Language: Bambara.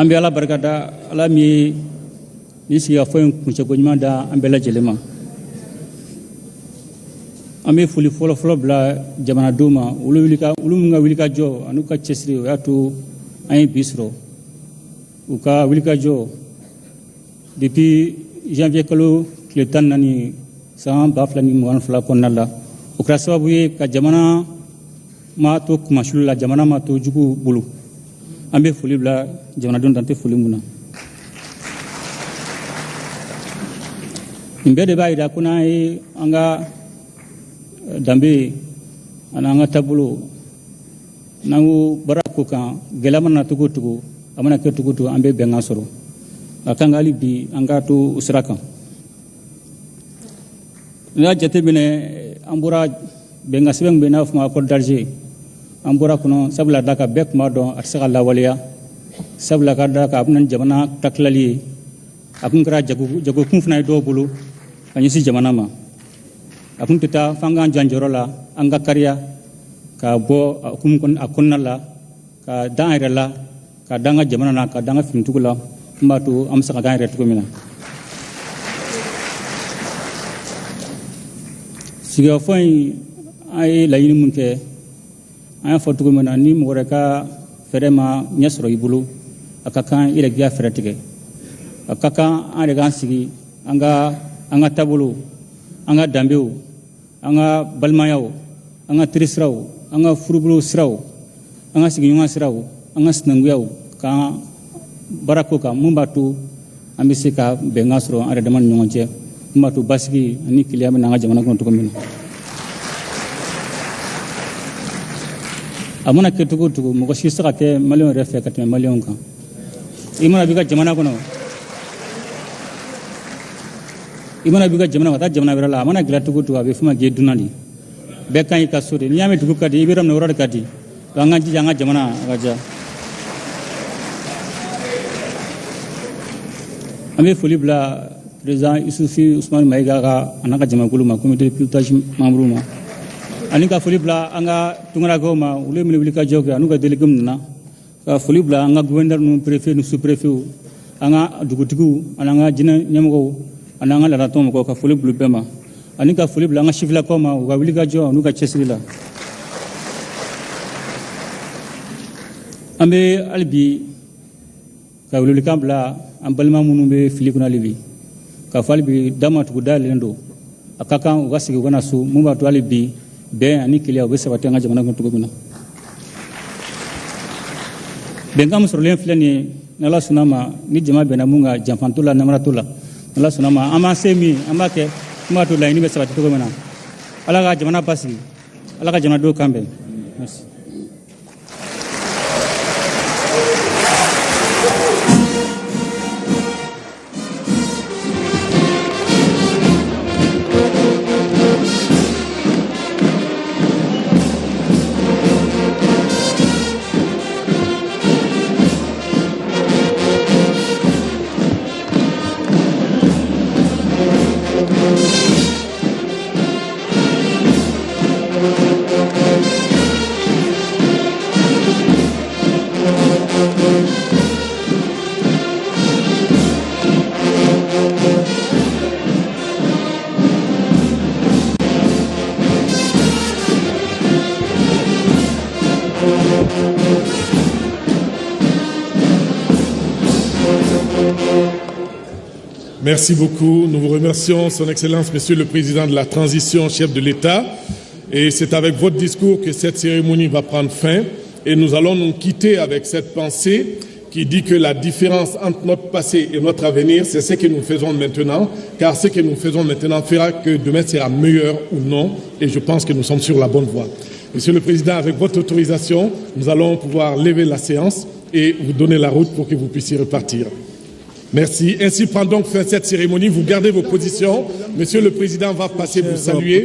An bɛ Ala barikada, Ala min ye ni sigikafɔ in kuncɛko ɲuman da an bɛɛ lajɛlen ma. An bɛ foli fɔlɔfɔlɔ bila jamanadenw ma, olu olu minnu ka wulikajɔ an'u ka cɛsiri, o y'a to an ye bi sɔrɔ. U ka wulikajɔ depuis janvier kalo tile 14 san 2022 kɔnɔna la, o kɛra sababu ye ka jamana ma to kumasulu la, jamana ma to juguw bolo. An bɛ foli bila jamanadenw, dan tɛ foli mun na. Nin bɛɛ de b'a jira ko n'an ye an ka danbe ani an ka taabolo, n'an ko baara ko kan, gɛlɛya mana na cogo o cogo, a mana kɛ cogo o cogo, an bɛ bɛnkan sɔrɔ a kan. Hali bi an k'a to o sira kan. N'i y'a jateminɛ, an bɔra bɛnkan sɛbɛn min bɛ n'a fɔ ma accord d'Alger, an bɔra kɔnɔ sabula da kan bɛɛ tun b'a dɔn a tɛ se ka lawaleya, sabula ka da kan a bɛ na ni jamana tatilali ye. A kun kɛra jagokun fana ye dɔw bolo ka ɲɛsin jamana ma. A kun tɛ taa f'an k'an jɔ an jɔyɔrɔ la, an ka kariya ka bɔ a kɔnɔna la, ka da an yɛrɛ la, ka da an ka jamana na, ka da an ka finitigiw la, min b'a to an bɛ se ka k'an yɛrɛ cogo min na. Sigikafɔ in, an ye laɲini min kɛ, an y'a fɔ cogo min na, ni mɔgɔ wɛrɛ ka fɛɛrɛ ma ɲɛ sɔrɔ i bolo, a ka kan i yɛrɛ k'i ka fɛɛrɛ tigɛ. A ka kan an yɛrɛ k'an sigi, an ka taabolo, an ka danbew, an ka balimayaw, an ka terisiraw, an ka furubolo siraw, an ka sigiɲɔgɔn siraw, an ka sinankuyaw, k'an baara ko kan, mun b'a to an bɛ se ka bɛnkan sɔrɔ an yɛrɛ dama ni ɲɔgɔn cɛ, mun b'a to basigi ani kelenya bɛ na an ka jamana kɔnɔ cogo min na. A mana kɛ cogo o cogo, mɔgɔ si tɛ se ka kɛ maliyɛnw yɛrɛ fɛ ka tɛmɛ maliyɛnw kan. I mana b'i ka jamana kɔnɔ, i mana b'i ka jamana ka taa jamana wɛrɛ la, a mana gɛlɛya cogo o cogo, a bɛ fɔ ma k'i ye dunan de ye. Bɛɛ kan y'i ka so de. N'i y'a mɛn dugu ka di, i bɛ yɔrɔ min na, o yɔrɔ de ka di. Donc an k'an jija an ka jamana a ka diya. An bɛ foli bila président Isufi Usumani Mayiga ka a n'a ka jamakulu ma, comité de pilotage membre ma, ani ka foli bila an ka tunkarakɛw ma, olu ye minnu wuli ka jɔ kɛ, an'u ka délégué nana, ka foli bila an ka gouverneur ninnu, préfet ni sous préfet, an ka dugutigiw ani an ka jinɛ ɲɛmɔgɔw ani an ka laadatigiw mɔgɔw, ka foli bila bɛɛ ma, ani ka foli bila an ka sifilakaw ma, u ka wuli ka jɔ n'u ka cɛsiri la. An bɛ hali bi ka welewelekan bila an balima minnu bɛ fili kɔnɔ hali bi, k'a fɔ hali bi da ma tugu, dayɛlɛlen don. A ka kan u ka segin u ka na so, mun b'a to hali bi bɛn ani kelenya u bɛ sabati an ka jamana kɔnɔ cogo min na. Bɛnkan min sɔrɔlen filɛ nin ye, n'Ala sɔnna ma, ni jama bɛnna mun kan, janfan t'o la, namara t'o la. N'Ala sɔnna ma, an b'an se min an b'a kɛ, mun b'a to laɲini bɛ sabati cogo min na. Ala ka jamana basigi, Ala ka jamanadenw kan bɛn. Merci. Merci beaucoup. Nous vous remercions, Son Excellence, Monsieur le Président de la Transition, chef de l'État. Et c'est avec votre discours que cette cérémonie va prendre fin. Et nous allons nous quitter avec cette pensée qui dit que la différence entre notre passé et notre avenir, c'est ce que nous faisons maintenant, car ce que nous faisons maintenant fera que demain sera meilleur ou non, et je pense que nous sommes sur la bonne voie. Monsieur le Président, avec votre autorisation, nous allons pouvoir lever la séance et vous donner la route pour que vous puissiez repartir. Merci. Ainsi prend donc fin cette cérémonie. Vous gardez vos positions. Monsieur le Président va passer vous saluer.